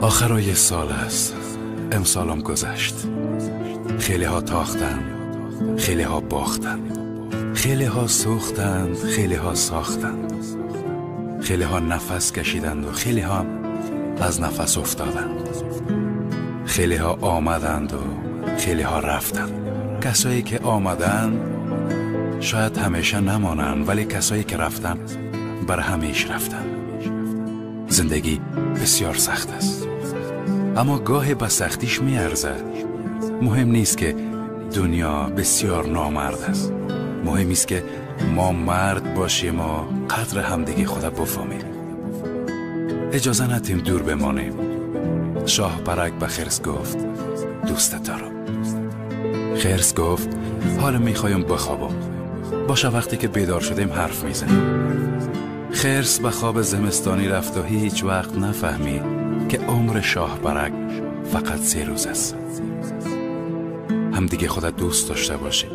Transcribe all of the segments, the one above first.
آخرای سال است. امسالم گذشت. خیلی ها تاختن، خیلی ها باختن، خیلی ها سوختند، خیلی ها ساختند، خیلی ها نفس کشیدند و خیلی ها از نفس افتادند. خیلی ها آمدند و خیلی ها رفتند. کسایی که آمدند شاید همیشه نمانند، ولی کسایی که رفتن بر همیشه رفتن. زندگی بسیار سخت است، اما گاهی به سختیش میارزد. مهم نیست که دنیا بسیار نامرد است، مهم است که ما مرد باشیم و قدر همدیگه خود بفهمیم. اجازه ندیم دور بمانیم. شاه پرک به خرس گفت دوست دارم. خرس گفت حالا میخوایم بخوابم، باشه وقتی که بیدار شدیم حرف میزنیم. خرس به خواب زمستانی رفت و هیچ وقت نفهمید که عمر شاه پرک فقط 3 روز است. همدیگه خودت دوست داشته باشی،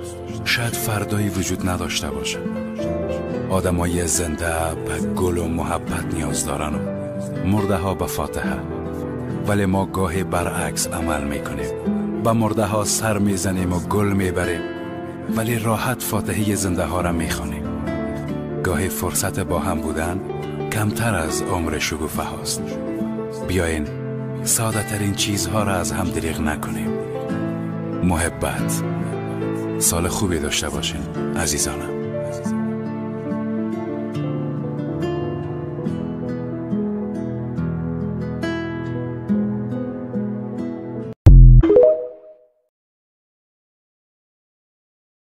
شاید فردایی وجود نداشته باشه. آدمای زنده به گل و محبت نیاز دارن و مرده ها به فاتحه، ولی ما گاهی برعکس عمل میکنیم. به مرده ها سر میزنیم و گل میبریم، ولی راحت فاتحه زنده ها را میخوانیم. گاهی فرصت با هم بودن کمتر از عمر شگوفه هاست. بیاین ساده ترین چیزها را از هم دریغ نکنیم. محبت. سال خوبی داشته باشین عزیزانم.